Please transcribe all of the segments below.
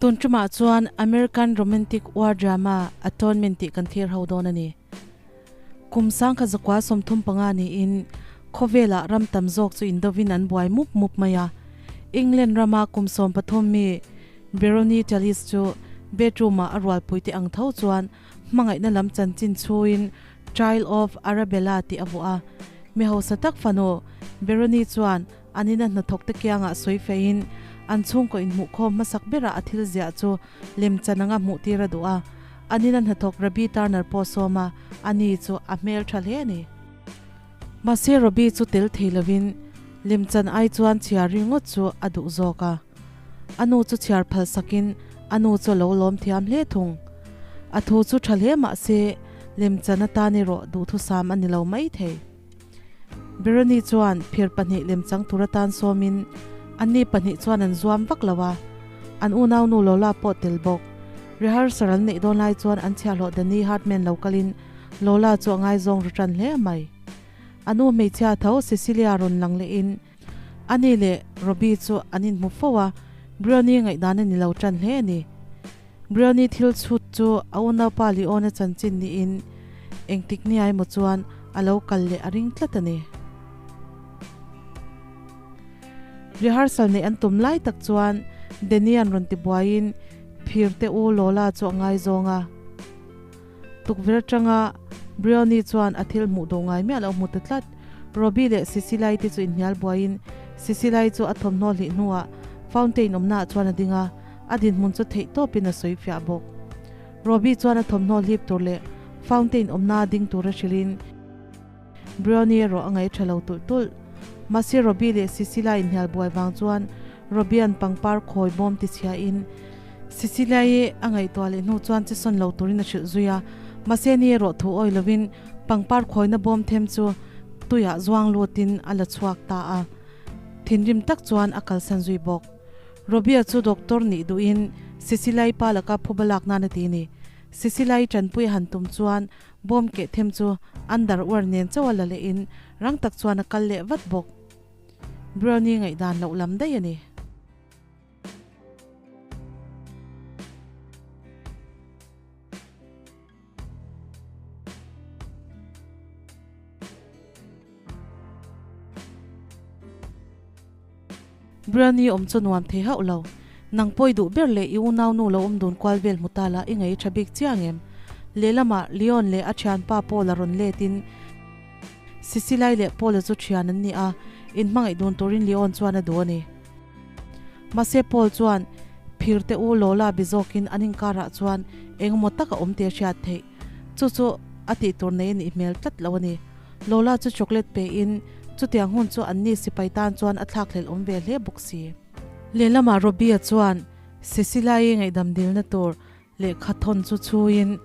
Tun tumah chuan American romantic war drama Atonement tih kan thlir ho dawn a ni. Kum 1935 niin khawvelah ram tam zawk chu indovin an buai mup mup mai a. England rama kum 13 mi Beroni Tallis chu bedroom-ah a rualpuite ang tho chuan hmangaihna lam chanchin chhuin Trial of Arabella tih a vuah a. Mi hausa tak fanu Beroni chuan An ina hnathawkte kiangah sawi feihin an chhungkaw inhmuhkhawm hmasak berah a thil ziah chu lemchan anga hmuhtir a duh a. An ina hnathawk Rabbi Turner pawh sawm a, ani chu a hmel tha hle a ni. Mahse Rabbi chu tel thei lovin lemchan ai chuan chhiar ringawt chu a duh zawk a. A nu chu chhiar phal sakin a nu chu a lo lawm thiam hle thung. A thu chu tha hle mahse lemchan atan erawh duhthusam a ni lo mai thei. Birani chuan phir pahnih lemchang tur atan sawmin anni pahnih chuan an zuam vak lo a, an unaunu Lola pawh tel bawk. Rehearsal an neih dawn lai chuan an chhiahhlawh Danny Hartman lo kalin Lola chu a ngaizawng ru tan hle mai. A nu hmeichhia tho Cecilia rawn lang lehin ani leh Robbie chu an inhmu fo a, Briony ngaihdan a ni lo tan hle a ni. Briony thil chhut chu a unaupa Leon-a chanchin niin engtik ni emaw chuan a lo kal leh a ring tlat a ni. Rehearsal neih an tum lai tak chuan Danny-a'n rawn ti buaiin phirte u Lola chu a ngaizawng a. Tukverh atanga Briony chuan a thil hmuh duh ngai miah loh hmu ta tlat. Robbie leh Cecilai te chu inhnial buaiin Cecilai chu a thawmhnaw hlih hnuah fountain awmnaah chuan a ding a, a dinhmun chu theih tawpin a sawi fiah bawk. Robbie chuan a thawmhnaw hlip tur leh fountain awmnaa ding tura hrilhin Briony erawh a ngaih tha lo tulh tulh. Mahse Robbie leh Cecilia inhnial buai vang chuan Robbie-a'n pangpar khawi bawm tichhiahin Cecilia-i a ngaihtuah leh hnu chuan che sawn lo turin a hrilh zui a. Mahse ni erawh thu awi lovin pangpar khawina bawm them chu tuiah zuang lutin a la chhuak ta a. Thinrim tak chuan a kalsan zui bawk. Robbie-a chu doctor nih duhin Cecilia-i pa laka phuba lak nan a ti ni. Cecilia-i tanpui a han tum chuan Bawm keh them chu underwear nen chauh a la lehin rang tak chuan a kal leh vat bawk. Briony ngaihdan loh lam daih a ni. Briony awm chu nuam thei hauh lo. Nang pawi duh ber leh i unaunu lo awm dun kual vel hmu ta la i ngaih tha bik chiang em? Lehlamah Leon leh a thianpa Paul a rawn let in Cecilai leh Paul a chu thian an ni a, inhmangaih dun turin Leon chuan a duh a ni. Mahse Paul chuan phir te u Lola bi zawkin an inkarah chuan engemaw tak a awm tih a hriat theih. Chu chu a tih tur nei a nih hmel tlat lo a ni. Lola chu chocolate pe in chutiang hun chu anni sipai tan chuan a thlakhlelh awm ve hle bawk si. Lehlamah Robbie-a chuan Cecilia-i ngaihdam dilna tur lehkha thawn chu chhuiin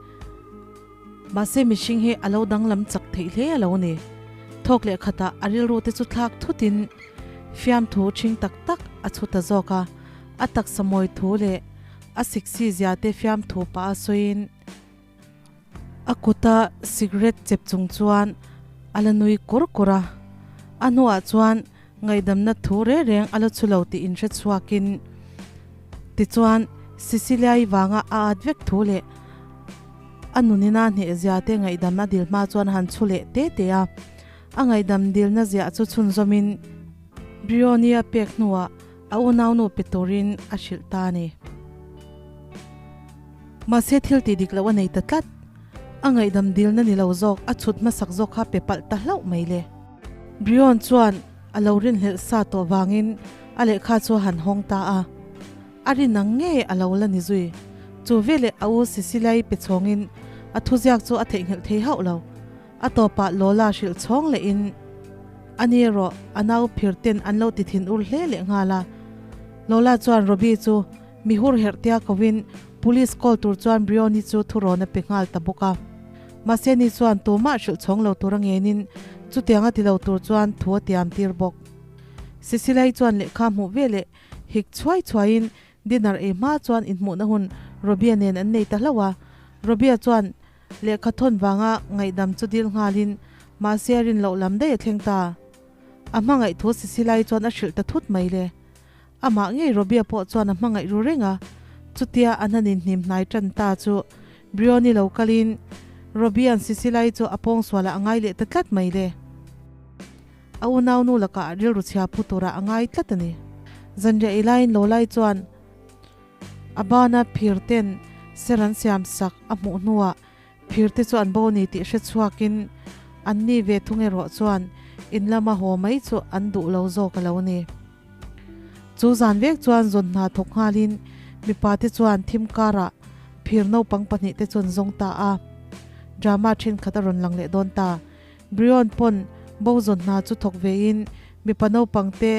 mahse mihring hi a lo danglam chak theih hle a lo ni. Thawk leh khatah a rilru te chu thlak thutin fiamthu ṭhing tak tak a chhu ta zawk a, a taksa mawi thu leh a siksi zia te fiamthu pah a sawiin, A kuta cigarette chep chung chuan a la nui kur kur a, a hnuah chuan ngaihdamna thu reng reng a la chhu lo tih inhre chhuakin tichuan Cecilia-i vanga a at vek thu leh a nunina hnehzia te ngaihdam a dil hma chuan a han chhu leh te te a, a ngaihdam dilna ziah chu chhunzawmin Brioni-a pek hnuah a unaunu pe turin a hrilh ta a ni. Mahse thil tih dik loh a nei ta tlat. A ngaihdam dilna ni lo zawk a chhut hmasak zawk kha pe palh ta hlauh mai le. Brion chuan a lo rinhlelh sa tawh vangin a lehkha chu a han hawng ta a. A rin ang nge a lo la ni zui. Chu veleh a u Cecilia-i pe chhawngin a thuziak chu a theihnghilh thei hauh lo. A tawpah Lola hrilh chhawng lehin a ni erawh a nau phir ten an lo ti thin ur hle leh nghal a. Lola chuan Robbie chu Mi hur herh tia kovin Police call tur chuan Brioni chu thurawn a pe nghal ta bawk a. Mahse ni chuan tumah hrilh chhawng lo tur a ngenin chutiang a ti lo tur chuan thu a tiam tir bawk. Cecilai chuan lehkha hmuh veleh hik chhuai chhuaiin dinner ei hma chuan inhmuhna hun Robia nen an nei ta hlauh a. Robia chuan lehkha thawn vanga ngaihdam chu dil nghalin mahse a rin loh lam daih a thleng ta. A hmangaih thu Cecilai chuan a hrilh ta thut mai le. Amah ngei Robia pawh chuan a hmangaih ru reng a. Chutia an han inhnim hnai tan ta chu Brioni lo kalin Robbie-a'n Sicily chu a pawngsualah a ngai leh ta tlat mai le. A unaunu lakah rilru chhia phu turah a ngai tlat a ni. Zanriah ei laiin Lolai chuan a bana phir ten ser an siam sak a hmuh hnuah phir te chu an bo ni tih hre chhuakin an ni ve thung erawh chuan in lama haw mai chu an duh lo zawk a lo ni. Chu zan vek chuan zawn hna thawk nghalin mipa te chuan thim karah phir naupang pahnihte chu an zawng ta a. Drama thenkhat a rawn lang leh dawn ta. Brion pawn bo zawn hna chu thawk vein mipa naupang te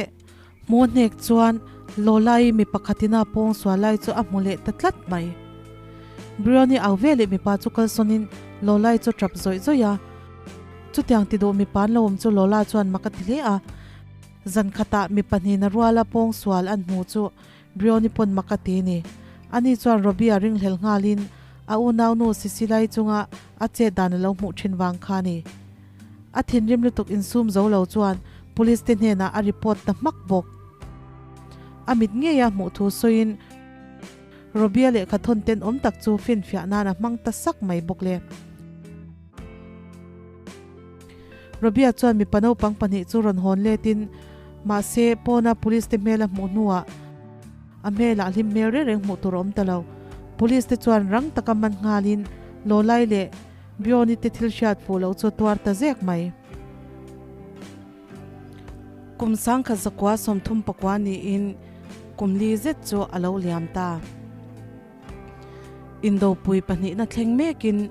hmu hnek chuan Lola-i mi pakhatina pawng sual lai chu a hmu leh ta tlat mai. Brion-i au ve leh mipa chu kalsawnin Lola-i chu tap zawih zawih a. Chutiang ti duh mipa an lo awm chu Lola chuan mak a ti hle a. Zan khatah mi pahnihna ruala pawng sual an hmu chu Brioni pawn mak a ti ni. Ani chuan Robbie a ringhlel nghalin a unaunu Sicilai chunga a chet dan a lo hmuh thin vang kha a ni. A thinrim lutuk insum zo lo chuan police te hnenah a report ta hmak bawk. A mit ngeia hmuh thu sawiin Robbie-a lehkha thawn tenawm tak chu finfiah nan a hmang ta sak mai bawk le. Robia chuan mipa naupang pahnih chu rawn hawn letin mahse pawna police te hmel a hmuh hnuah a hmelah hlim hmel reng reng hmuh tur a awm ta lo. Police te chuan rang taka man nghalin Lawlai leh Bioni te thil hriat fuh loh chu tuar ta zek mai. Kum sangkhat zakua 34 niin kum li zet chu a lo liam ta. Indopui pahnihna thleng mekin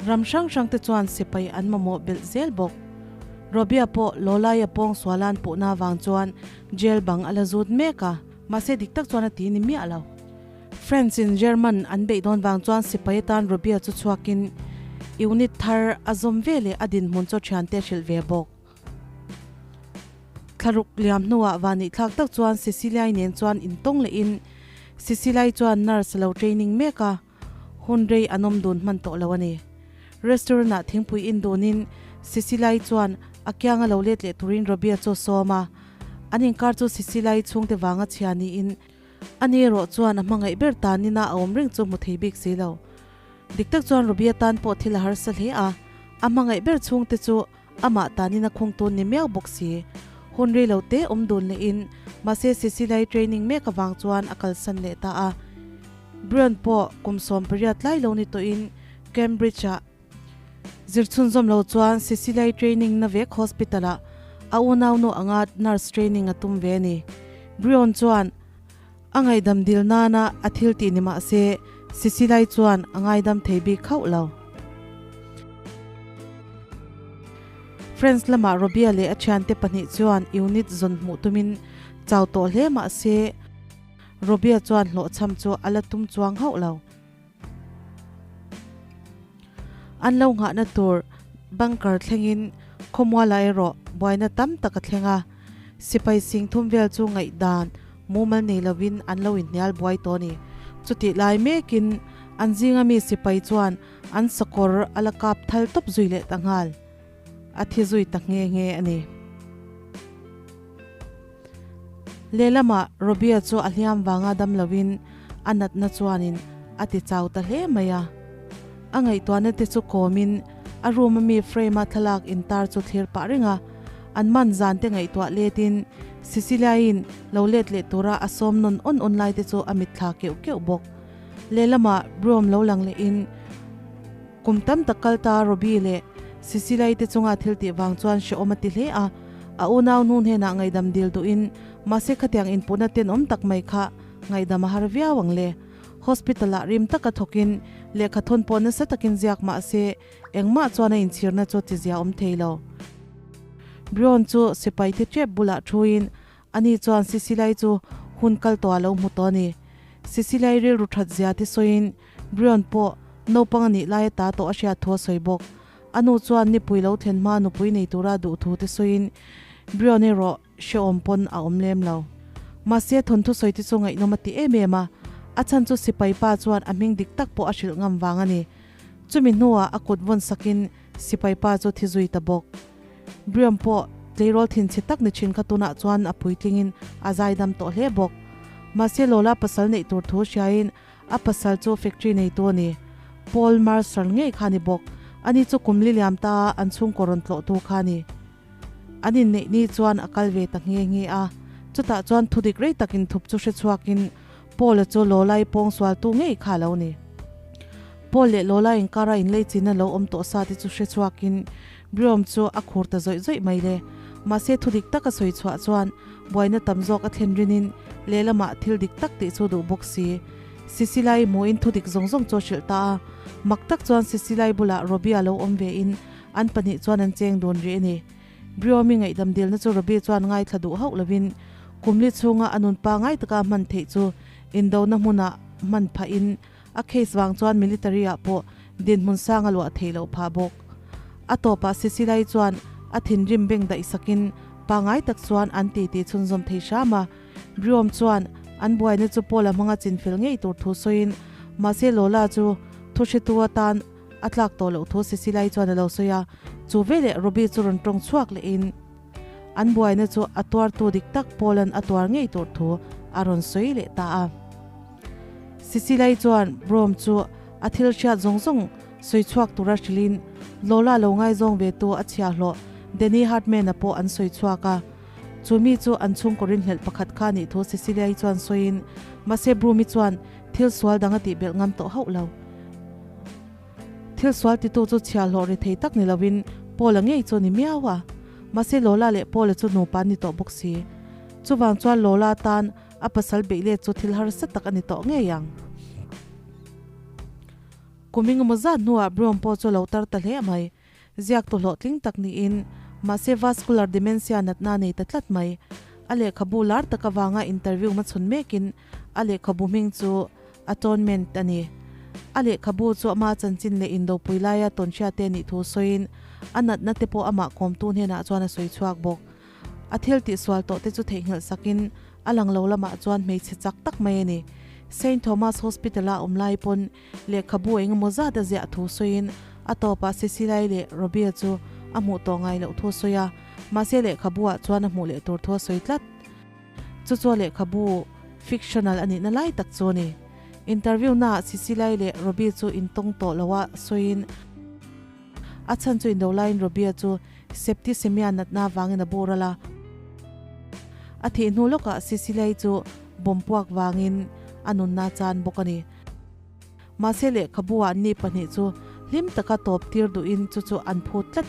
ram hrang hrang te chuan sipai an mamawh belh zel bawk. Robia pawh Lawlaia pawng sualan puhna avang chuan jail bang a la zut mek a, mahse dik tak chuan a ti ni miah lo. France in German an beih dawn vang chuan sipai atan Robia chu chhuakin unit thar a zawm ve leh a dinhmun chu thiante hrilh ve bawk. Thlaruk liam hnuah vannih thlak tak chuan Cecilia-i nen chuan intawng lehin Cecilia-i chuan nurse a lo training mek a, hun rei an awm dun hman tawh lo a ni. Restaurant-ah thingpui in dunin Cecilia-i chuan a kianga lo let leh turin Robbie-a chu a sawm a, an inkar chu Cecilia-i chhungte vanga chhia niin ani erawh chuan a hmangaih ber tanina a awm reng chu hmu thei bik si lo. Dik tak chuan Robbie-a tan pawh thil a harsa hle a, a hmangaih ber chhungte chu Amah tanin a khung tun ni miau bawk si. Hun rei lo te awm dun lehin mahse Cecilai training mek avang chuan a kalsan leh ta a. Brion pawh kum 18 lai lo ni tawhin Cambridge-ah zir chhunzawm lo chuan Cecilai training na vek hospital-ah a unaunu anga nurse training a tum ve a ni. Brion chuan a ngaihdam dil nana a thil tih ni mah se Cecilai chuan a ngaidam thei bik khauh lo. France lamah Robia leh a thiante pahnih chuan unit zawn hmuh tumin chau tawh hle mah se Robia chuan hlawhchham chu a la tum chuang hauh lo. An lo nghahna tur bunker thlengin khawmualah erawh buaina tam tak a thleng a, sipai sing thum vel chu ngaihdan mumal nei lovin an lo inhnial buai tawh a ni. Chutih lai mekin an zinga mi sipai chuan an sakawr a la kap thal tawp zui leh ta nghal. A thi zui ta nghe nghe a ni. Lehlamah Robia chu a hliam vanga dam lovin a natna chuanin a ti chau ta hle mai a. A ngaihtuahna te chu kawmin a room a mi frame a thlalak intar chu thlir pah reng a. An man zan te ngaihtuah letin Cecilia-in lo let leh tura a sawm nawn awn awn lai te chu a mitthla keuh keuh bawk. Lehlamah Brom lo lang lehin kum tam tak kal ta Robbie leh Cecilia-i te chunga thil tih vang chuan hrehawm a ti hle a. A unau hnu hnenah ngaihdam dil duhin mahse khatiang inpuhna tenawm tak mai kha ngaihdam a har viau ang le. Hospital-ah rim taka thawkin lehkha thawn pawh nasa takin ziak mahse Engmah chuan a inchhirna chu ti zia awm thei lo. Brion chu sipai te tep bulah thuin ani chuan Sicilai chu hun kal tawh a lo hmu tawh a ni. Sicilai rilru that zia te sawiin Brion pawh naupang a nih lai ata tawh a hriat thu a sawi bawk. A nu chuan nipui lo thlen hma nupui nei tura duh thu te sawiin Brion erawh Hrehawm pawn a awm lem lo. Mahse thawnthu sawi te chu ngaihnawm a ti em em a, a chhan chu sipai pa chuan a hming dik tak pawh a hrilh ngam vang a ni. Chumi hnuah a kut vawn sakin sipai pa chu thi zui ta bawk. Briam pawh tleirawl thinchhe tak ni thin kha tunah chuan a puitlingin a zaidam tawh hle bawk. Mahse Lola pasal neih tur thu hriain A pasal chu factory neitu a ni. Paul Mercer ngei kha a ni bawk. Ani chu kum li liam ta a an chhungkaw rawn tlawhtu kha a ni. An inneih ni chuan a kal ve ta nghe nghe a. Chutah chuan thudik rei takin thup chu hre chhuakin Paul-a chu Lola-i pawng sualtu ngei kha a lo ni. Paul leh Lola inkara inleichina lo awm tawh sa te chu hre chhuakin Briom chu a khur ta zawih zawih mai le. Mahse thudik taka sawi chhuah chuan buaina tam zawk a thlen rinin lehlamah thil dik tak tih chu duh bawk si. Sicilai hmuhin thudik zawng zawng chu a hrilh ta a. Mak tak chuan Sicilai bulah Robbie-a lo awm vein an pahnih chuan an cheng dun rih a ni. Briomi ngaihdam dilna chu Robbie chuan ngaithla duh hauh lovin kumli chhunga a nun pangai taka hman theih chu indona hmunah hman phahin a case vang chuan military ah pawh dinhmun sang a luah theih loh phah bawk. A tawpah Sicilai chuan a thinrim beng daih sakin pangai tak chuan an titi chhunzawm thei hram a. Briom chuan an buaina chu Paul-a hmanga chinfel ngei tur thu sawiin mahse Lola chu thuhretu atan A tlak tawh loh thu Cecilai chuan a lo sawi a, chu veleh Robbie chu rawn tawng chhuak lehin an buaina chu a tuartu dik tak Paul-a'n a tuar ngei tur thu a rawn sawi leh ta a. Cecilai chuan Brom chu a thil hriat zawng zawng sawi chhuak tura hrilhin Lola lo ngaizawng ve tu a chhiahhlawh Danny Hartman-a pawh an sawi chhuak a. Chu mi chu an chhungkaw rinhlelh pakhat kha nih thu Cecilia-i chuan sawiin mahse Broom-i chuan thil sual dang a tih belh ngam tawh hauh lo. Thil sual titu chu chhiahhlawh ri thei tak ni loin Paul-a ngei chu a ni miau a. Mahse Lola leh Paul-a chu nupa an ni tawh bawk si. Chuvang chuan Lola tan a pasal beih let chu thil harsa tak a ni tawh ngei ang. Kum engemaw zat hnuah Broom pawh chu a lo tar ta hle mai. Ziak tu hlawhtling tak niin, mahse vascular dementia natna nei ta tlat mai. A lehkhabu lar tak avanga interview hmachhawn mekin a lehkhabu hming chu Atonement a ni. A lehkhabu chu ama chanchin leh indopui laia tawnhriate nih thu sawiin a natna te pawh amah kawmtu hnenah chuan a sawi chhuak bawk. A thil tihsual tawh te chu theihnghilh sakin a lang lo lamah chuan hmeichhe chak tak mai a ni. Saint Thomas Hospital-a awm lai pawn Lehkhabu engemaw zat a ziah thu sawiin a tawpah Cecilai leh Robbie chu a hmuh tawh ngai loh thu a sawi a, mahse lehkhabu-ah chuan a hmuh leh tur thu a sawi tlat. Chu chu a lehkhabu fictional a nihna lai tak chu a ni. Interview naah Cecilai leh Robbie chu intawng tawh loa sawiin a chhan chu indo laiin Robbie chu septicemia natna vangin a boral a. A thih hnu lawkah Cecilai chu bomb puak vangin a nunna chan bawk a ni. Mahse lehkhabu ah ni pahnih chu hlim taka tawp tir duhin chu chu an phut tlat.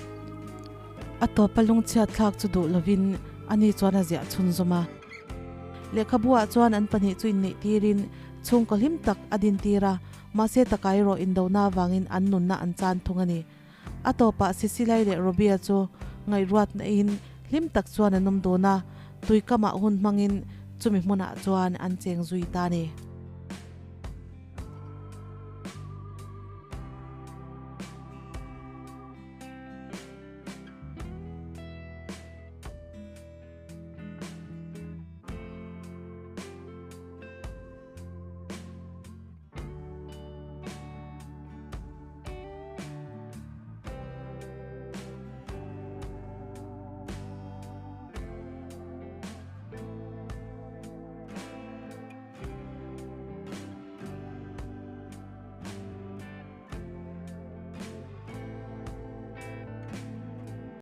A tawpa lungchhiat thlak chu duh lovin ani chuan a ziah chhunzawm a. Lehkhabu ah chuan an pahnih chu inneih tirin chhungkaw hlim tak a din tir a, mahse takai erawh indona avangin an nunna an chan thung a ni. A tawpah Sisilai leh Robia chu ngaihruat naihin hlim tak chuan an awm dun a, tuikamah hun hmangin chumi hmunah chuan an cheng zui ta a ni.